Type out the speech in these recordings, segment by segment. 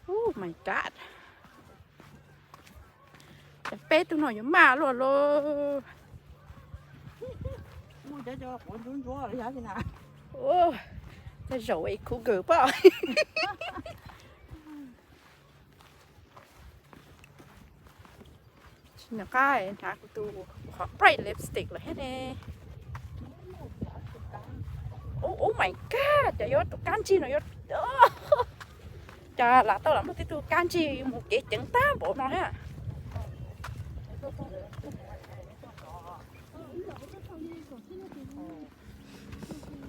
Oh my God. Cov peb tug no yuav maj luaj los. Tej zaum ib khub kws poj. Tsis nco qab hnav kuv tus qhov bright lipstick lawm thiab ne. Oh my God, cov yuav tus kab ntsig no yuav, cas lam tau lam muaj tib tug kab ntsig mus kev ceev tag npaum no thiab.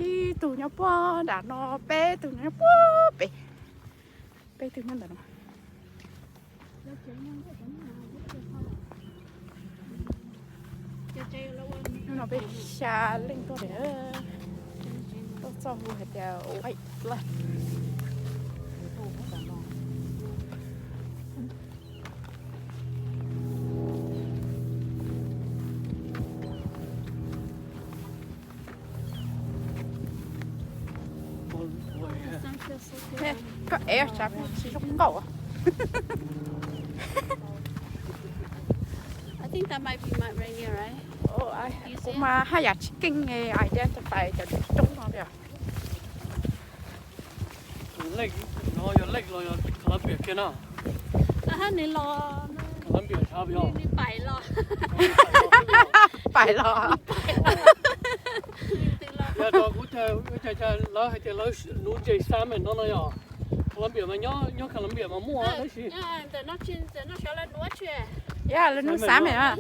Ib tug nyob puag nram no, peb tug nyob puag pem, peb tug nyob ntawm no. Hnub no peb xya leej tuaj, tuaj txog hu hais tias White Bluff. Koj ev tsam tsis zoo nkauj. I think that might be mud right here, right? Kuv mas haj yam tsis keej identify cov roob no li. Lake, no yog lake los yog Columbia kiag na? Columbia, Columbia, pais los. Yog rau kuv, lawv hais tias lawv nuv ntses salmon no no yog Columbia mas nyob, nyob Columbia mas muaj tab sis. Yog lawv nuv salmon mas.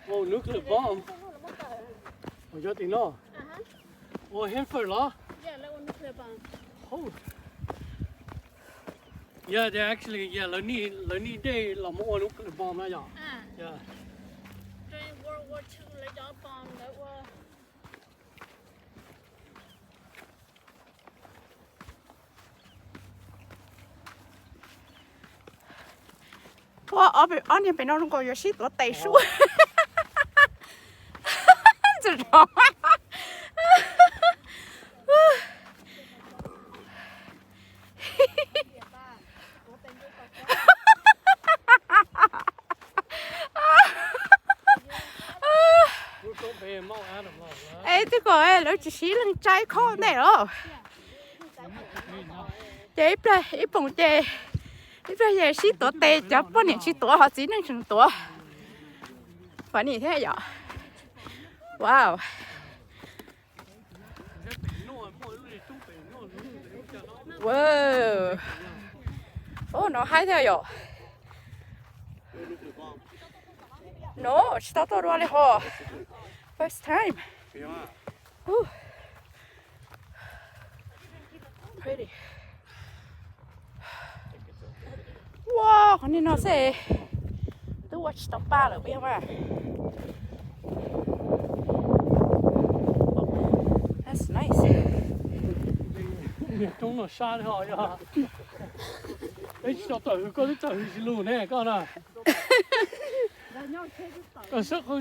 Oh, nuclear bomb. Ua cov tim no. Ua Hanford los? Oh. Yeah, they actually, yeah, lawv nij, lawv nij dej los mus ua nuclear bomb na yom. Yeah. Ua ob niag pem no zoo nkaus yuav sib tuav tes sub. Es twb kom lawv tsis siv leej tsaib khob ntej los. Ces ib poom ces, ib pliag ces sib tuav tes, cov poj niam tsis tuav ho txiv neej tseem tuav. Funny thiab yom. Wow. Wow. Oh, no haib thiab yom. No, tsis tau tuaj dua li ho. First time. Pretty. Wow, qhov niag no xwb twb ua tsis tau pa lawm puas yog mas. That's nice. Niag roob no sab li ho yog. Peb tsis tau tawm hws, koj twb tawm hws tsis lug ne koj na. Koj sab qw.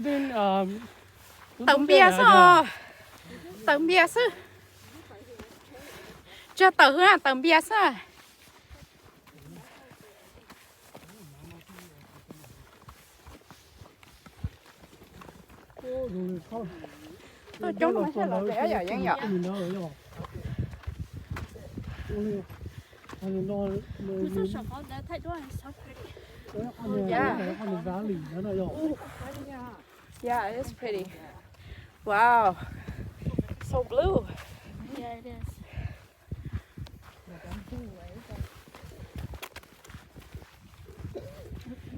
Tawm npias xwb os. Tawm npias xwb. Tsis tawm hws, tawm npias xwb. Tuaj coob no thiaj los pem yom, yeej yom. Yeah, it's pretty. Wow. So blue.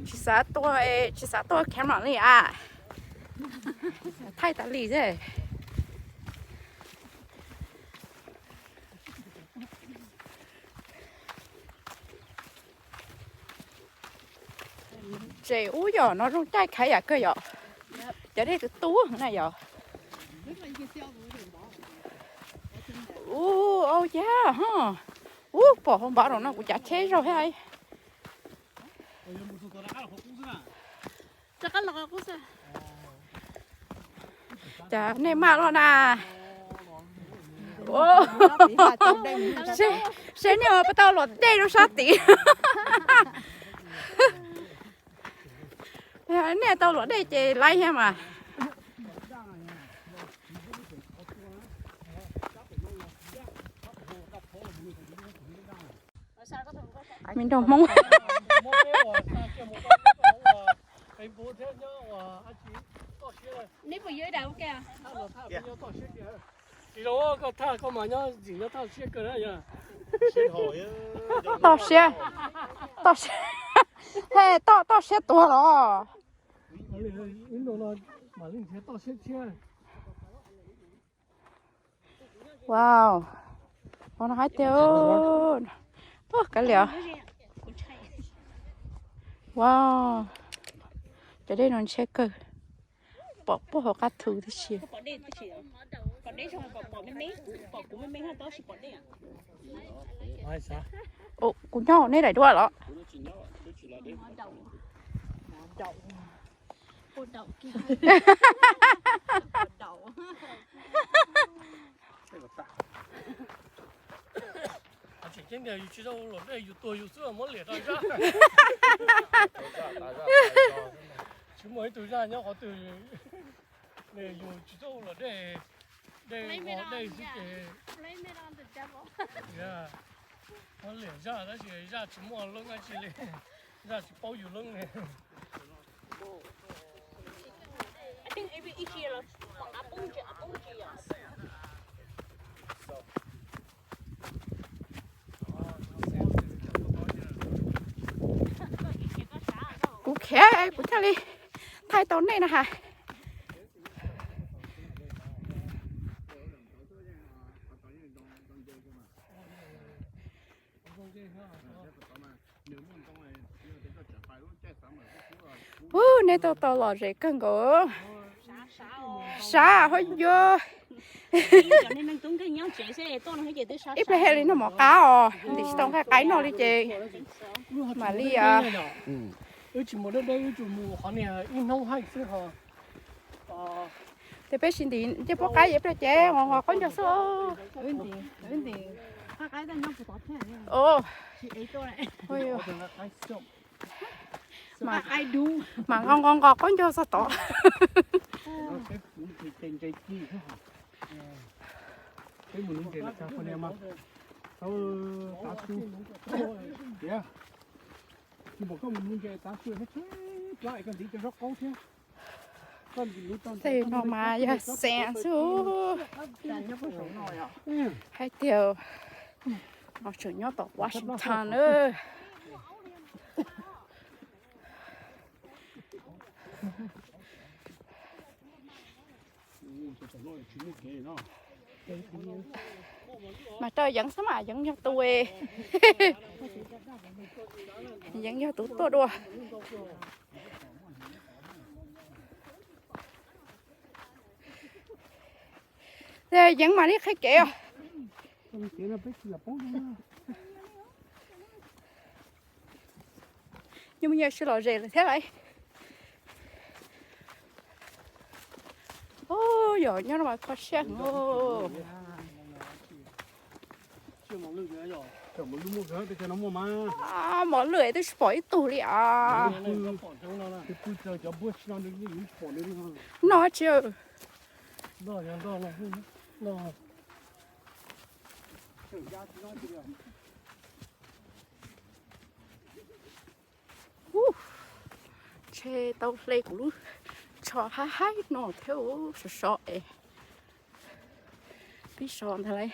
Tsis xav tua, tsis xav tua camera li a. Thaij tas li xwb. Ces ub yom, no zoo caij kayak kawg yom. Cov dej tu tu na yom. Ub, au ya ho. Ub, pom hauv npav no kuv cav tsheb zog thiab. Cas nej maj loj na. Seb nej puas tau luam dej rau sab tid. Nej tau luam dej ces laib thiab mas. Me nraug Hmoob. Tsis zoo, koj thaj koj mas nyob ntxim nyob toj siab kawg na yog. Toj siab, toj siab, toj, toj siab tuag los. Ib no mas leej txiv toj siab thiab. Wow, ua no hais tias tuaj kav liam. Wow, cov dej no ntshiab kawg, pom puag hauv qab thu tib si. Kuv nyob hauv nej daim duab los? Tsis muaj ib tug zaj nyob qhov twg, yus tsis tau ua luam dej, dej ua dej xwb ces. Muab liam zaj tab sis zaj tsis muaj leeb dab tsi li, zaj tsis paub yus leeb li. Kuv khev kuv thiaj li thaij tau nej na has. Ub, nej tau tau lom zem kawg nkaus. Sab hov yuav. Ib pliag thiaj li noj mov qab os, ntim tsis tau nqaij qaib noj li ces mam li. Ces peb sib ntim ncej puab qaib ib pliag ces nqos nqos qaub ncaug xwb. Mas nqos nqos nqos qaub ncaug txog tod. Tej no mas yog xeev xwb. Hais tias no tseem nyob tom Washington na. Mas rau Yeev xwb mas Yeev yog tus, Yeev yog tus tuaj dua. Yeev mam li qhia kev os. Nyuj Mus Nyiaj sib lom zem lawm thiab lauj. Ub, yog nyob no mas kho siab heev. Mos lwj twb tsis pom ib tug li as. Noj tsi. Ub, ntshe tau hle kuv lub tsho haib haib no thiab, sov sov es pib sov ntag lauj.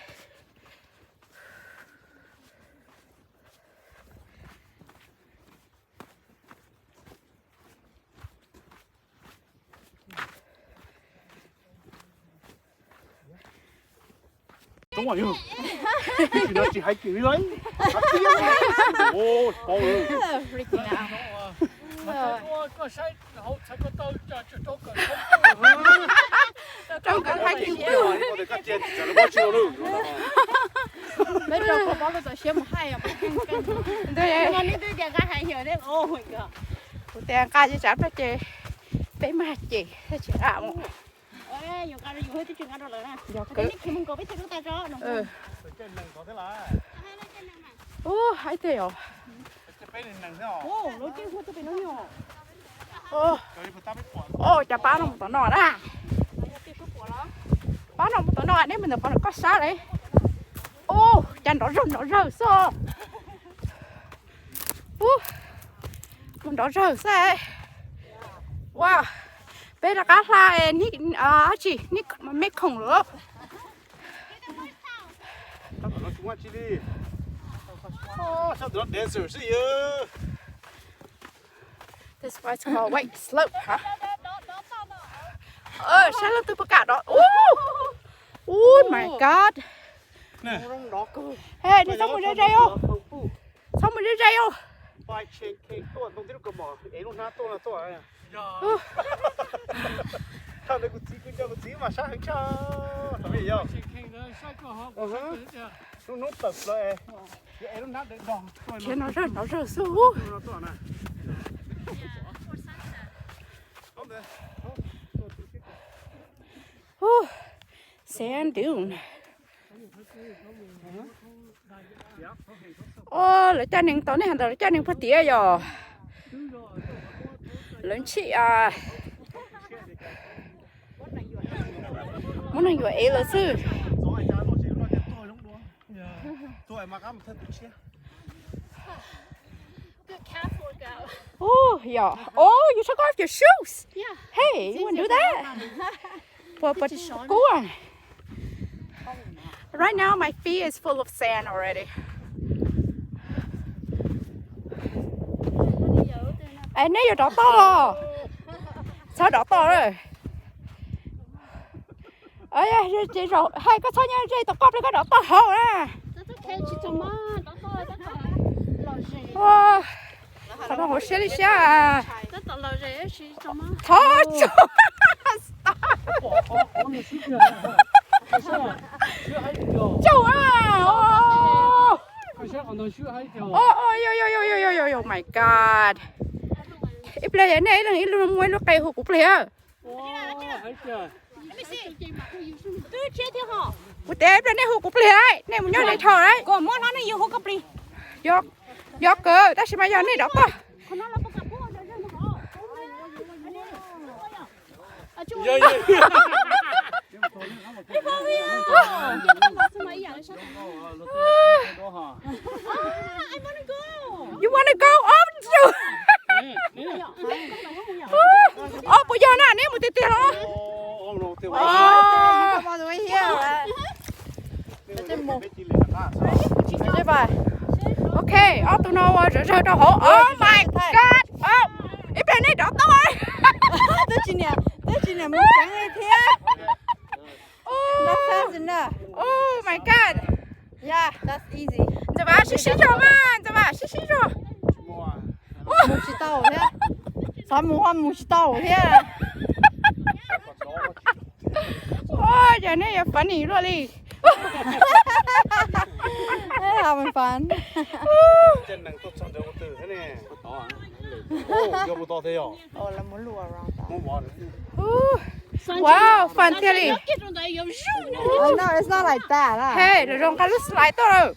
Tsis hais kiag li lauj. Rau nkawd hais kiag. Rau koj paub lub txoj siab mus hais os. Ntuj, neb twb tias nqa hais yog ne. Kuv tias nqa ces tsam no ces peb mag ces thiaj tsis nqa mus. Yog kawg. Ub, hais tias yog. Ub, cas pab no mus tom no na. Pab no mus tom no, neb mus ntawm pov koj sab li. Ub, cas nrov zawg nrov zawg xwb. Ub, mus nrov zawg xwb. Ua, peb rov qab hla, tsis, me khoom lawm. This why it's called White Slope, huh? Saib leej twg puas kam dov. Oh my God. Hej, neb txhob mus ze ze os. Txhob mus ze ze os. Khiav no zawg no zawg xwb. Sand dune. Lawv caj nees tau nej ntawd, lawv caj nees puag tiag yog. Lawv ntshim, muab neeg yuam ev lawm xwb. Oh, yeah. Oh, you took off your shoes. Hey, you wouldn't do that. Puas, puas kub? Right now my feet is full of sand already. Es neb yuav rov toj los? Txhob rov toj lawm. Ces zaum hais koj txhob nyob ze tom koj pliag, koj rov toj hauv na. Qhov no hauv siab li siab. Thov tso. Caum a. Oh my God. Ib pliag nej ib leeg ib lub muaj ib lub qe hu kuv pliag. Kuv tias ib pliag nej hu kuv pliag, nej mus nyob ze dhau. Yog kawg tab sis mas yog nej rov toj. You wanna go? Ob, puas yog na, neb mus tiag tiag los? Ok, ob tug no ua zom zaws rau hauv. Oh my God. Ib pliag nej rov toj. Twb tsis niam, twb tsis niam mus ceev li thiab. Oh my God. Ntxawm Vam sib sib zog mas, Ntxawm Vam sib sib zog. Mus tsis tau thiab. Xav mus ho mus tsis tau thiab. Ua cas nej yuav funny luaj li. Wow, fun tiag li. Hej, lawv zoo nqa lub slide tuaj lawm.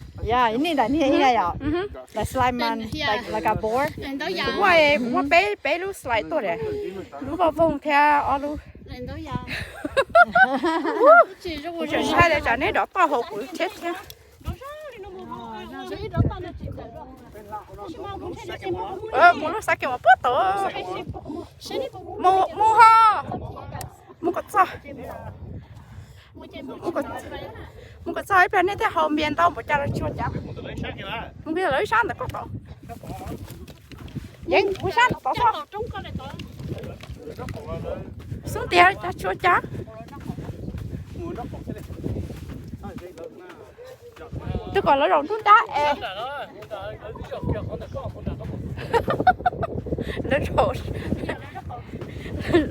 Kuv muaj, muaj peb, peb lub slide tuaj, lub vaj voog thiab ob lub. Kuv tseem ntshai tias tsam neb rov toj hauv kuv thiab thiab. Mus lub xav kiag mas puag tod. Mus ho, mus kom txog. Mus kom txog ib pliag nej thiaj haus npias ntau npaum cas los tsis ua cas. Mus kiag lawv ib sab ntawm koj tod. Yeej mus sab tod tod. Xub ntiag cas tsis ua cas. Twb kom lawv zaum nruab nrab es. Lawv zaum,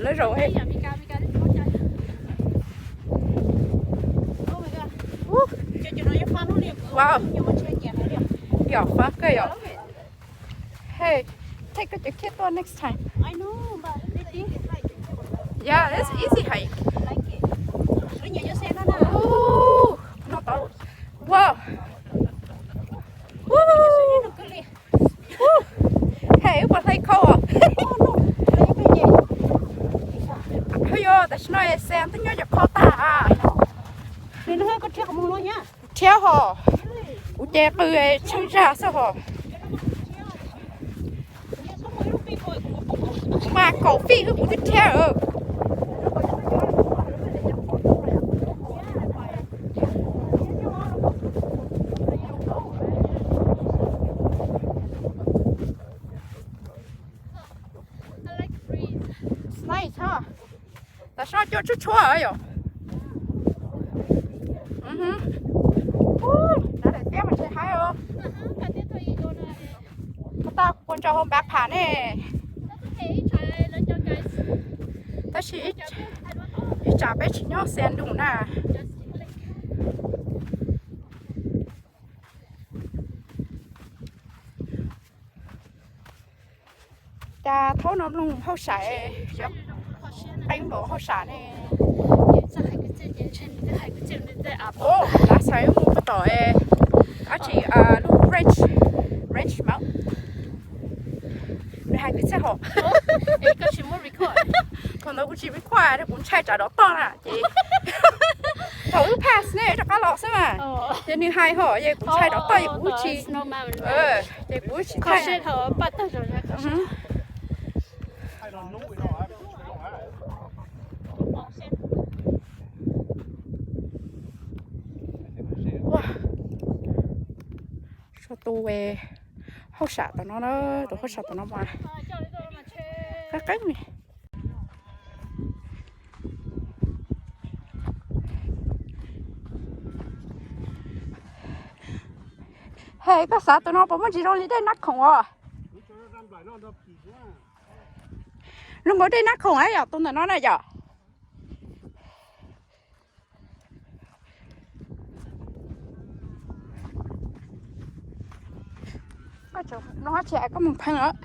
lawv zaum. Wow. Yog fun kawg yom. Hey, take out your kid tuaj next time. Yeah, it's easy hike. Wow. Woo. Hey, wb puas hlais khau os? Hwb yog tam sim no Sam twb nyob cov khau tag. Rhiab hos, kuv ces qw tsheej zag xwb hos. Mas kaum fij hwb kuv twb rhiab. Nice, huh? Tam sim no cua tshuab tshuab yom. Tab daim tiab mas tsis haib os. Tau kuv ntsaum hauv backpack ne. Tab sis ib tsam peb tsis nyob Sam Dug na. Cas thaum no mloog hauj sam, qeeb npaum hauj sam ne. Lav xav mus puag tom dab tsi, lub ranch, ranch mount. Nws hais kwv txhiaj hos. Thaum ntawd kuv tsis record, kuv ntshai tsam rov toj na ces thaum wb pass ne rov qab los xwb mas. Ces nws hais hos, ces kuv ntshai rov toj ces kuv tsis, ces kuv tsis thaij. Ua, tus hauj sam tom no na, tus hauj sam tom no mas qeeb qeeb li. Hej, koj xav tus no puas muaj ntsis zoo li dej nab khoom os? Zoo nkaus dej nab khoom yom, tus ntawm no na yom. Koj tseem mloog dab tsi es koj mus pheej os?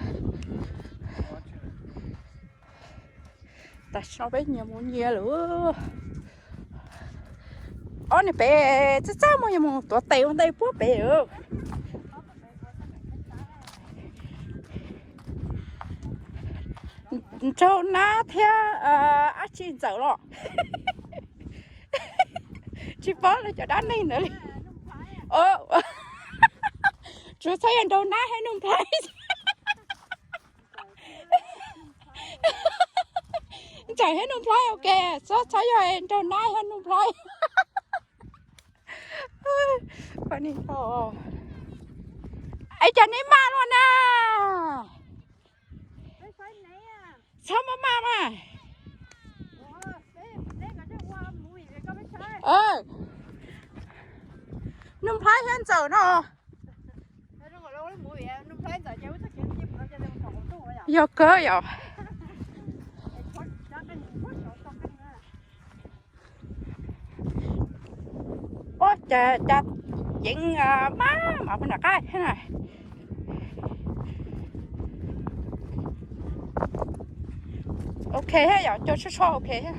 Tam sim no peb nyias mus nyias lawm. Ob niag pem txaj txaj muag yuav mus tuav tes ua ntej puag pem lawm. Nraug nab thiab dab tsi ntxawm los? Tsis paub lawv cov dab neeg ntawd li. Tsuas txhob yog nraug nab thiab Nuj Nplhaib. Ntxawm thiab Nuj Nplhaib ua ke, txhob txhob yog nraug nab thiab Nuj Nplhaib. Es cas neb maj luaj na? Txhob maj maj mas. Nuj Nplhaib thiab Ntxawm no. Yog kawg yom. Ua cas cas ceev mas mas pug nram qab thiab na. Ok thiab yom, cua tshuab tshuab ok thiab.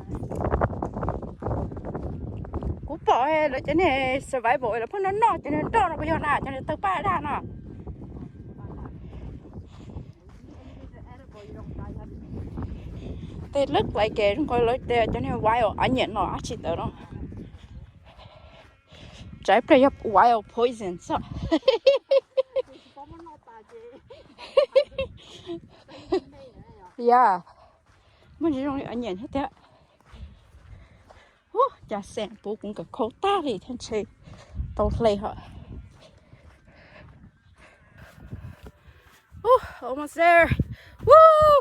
Kuv pom lawv cov niag survival lawv pheej noj noj cov niag nroj no puas yog na, cov niag taw paj daj no. They look like zoo nkaus lawv tias cov niag wild onion no dab tsi ntawd no. Tsam ib pliag yog wild poison xwb. Ya, muaj ntsis zoo li onion thiab tiag. Ub, cas Sam puv kuv nkawd khau tag li thiab ntshe tau hle hos. Almost there. Woo!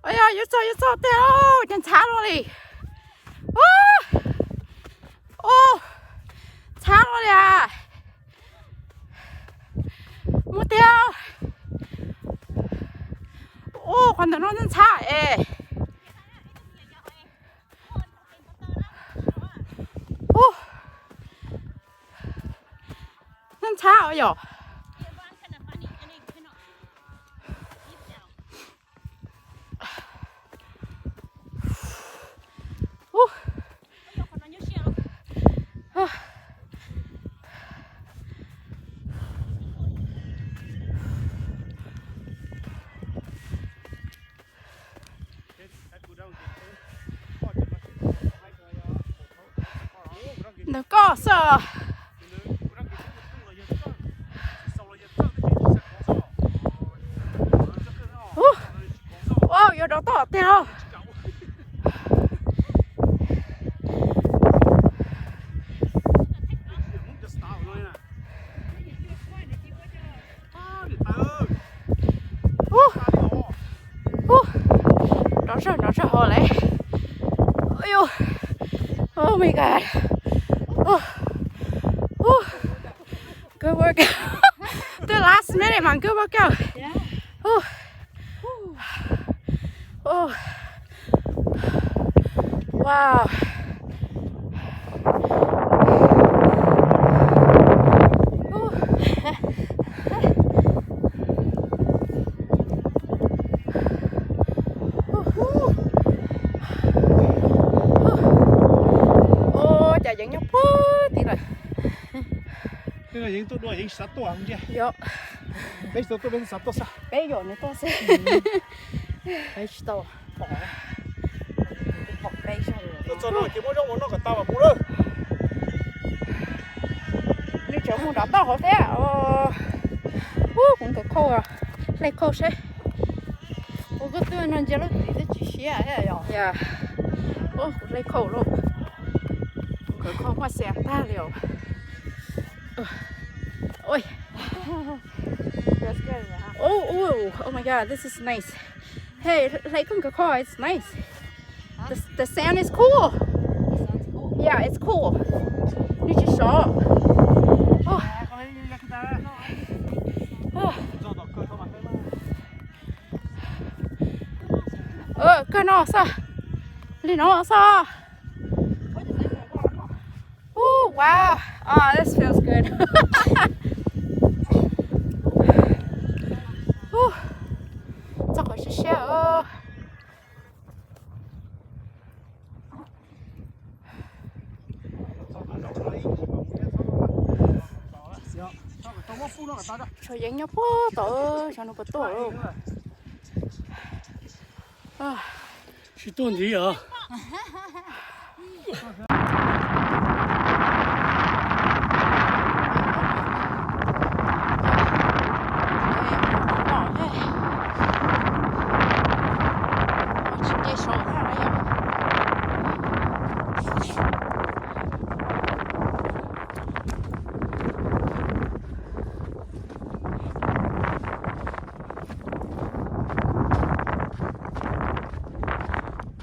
Ua yog yuav txog yuav txog tiag, ces ntxhab luaj li. Ub, ntxhab luaj li as. Mus tiag. Ub, qhov ntawm no ntxhab es. Ntxhab yom. Ntawm koj xwb. Ua, yuav rov toj tiag os. Nrov zog, nrov zog hos lawm. Oh my God. Good workout. Twb last minute mas good workout. Wow. Ua cas yeev nyob puag tid lawm. Yeev tuaj dua yeev xav tuaj ntsia. Yog. Peb tsis tau tuaj, peb xav tuaj xwb. Peb yuav nws tuaj xwb. Peb tsis tau pom. Peb pom peb zog. Tuaj txog no ces muab zaub mov noj kom tas mam mus lawm. Nws tseem mus rov toj hauv thiab. Ub, kuv nkawd khauj, hle khauj seb. Kuv kuj tuaj no ntsia lub txiv twb tsis siab thiab yom. Ub, kuv hle khauj lauj. Kuv nkawd khauj muaj xia tag li os. Oi. Oh, oh, oh my God, this is nice. Hey, hle koj nkawd khauj, it's nice. The, the sand is cool. Yeah, it's cool. Nws tsis sov. Oh. Oh. Ơ, koj no xwb. Li no xwb. Oh, wow. Oh, this feels good. Txog qhov siab siab. Tshuav yeev nyob puag tod, xyov nws puas tuaj. Tsis tuaj ntxiv os.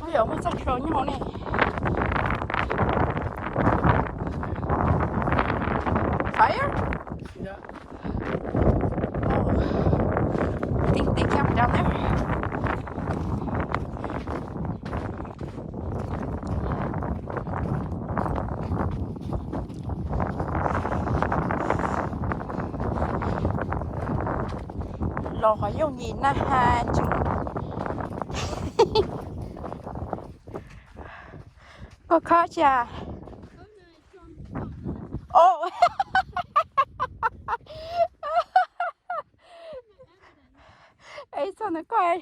Oj, muaj txoj hlua nyob hauv ne. Fire? Think they camp down there. Los qhov yooj yim na has tseem. Koj khob tsis? Oh. Ej, txog ntawm koj.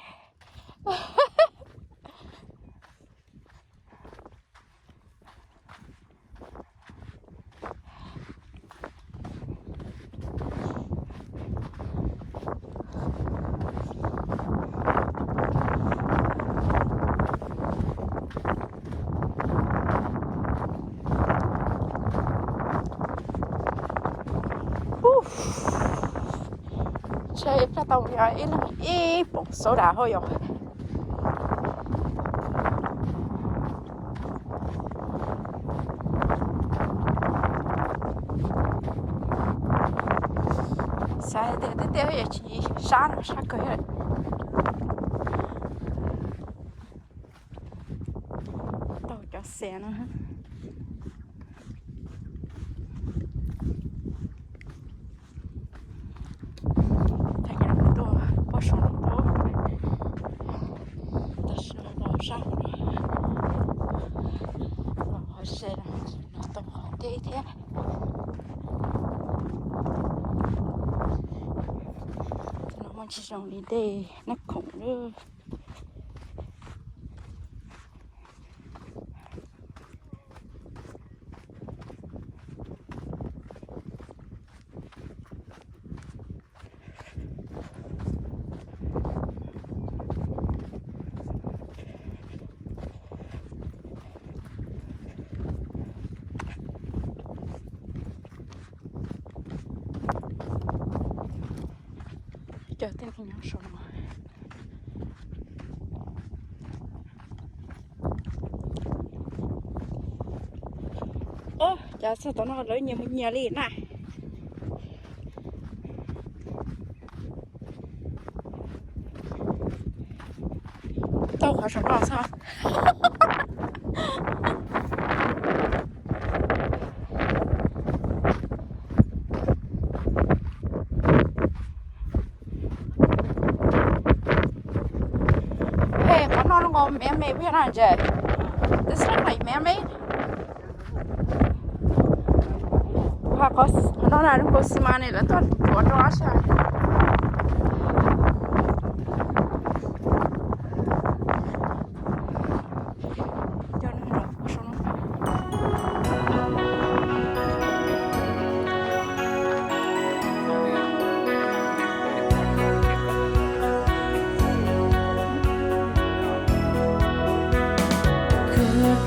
Ub, saib plaj tau ib leeg ib poom soda hauj yom. Xav tias tiaj tiaj yam tsis sab no, sab kawg. Tau cov xia no. thiab. Cov no muaj ntsis zoo li dej Nab Khoom lawm. Cov tej neeg nyob saum no. Cov txog tom no lawv nyias mus nyias li na. Tau qhov saum no xwb. Hey, qhov no lub nkaus me me peb na ntshe. This look like mermaid. Qhov no na lub nkaus xi mas ne lawv tuaj tuav rau ob sab.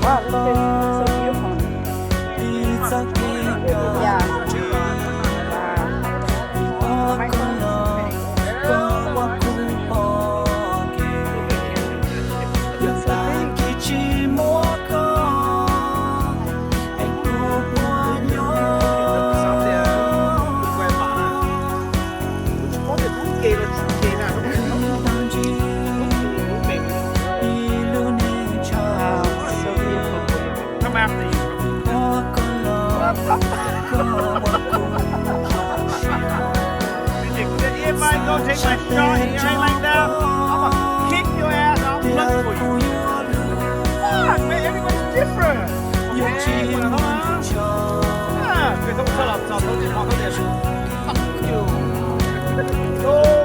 Wow, look at this. So beautiful. Yeah. Come after you. If I go take my shot and you ain't like that, I'm gonna kick your ass out and look for you. Fuck, man, everybody's different. Okay, yeah, không sao, không sao, không sao, không sao. Fuck you.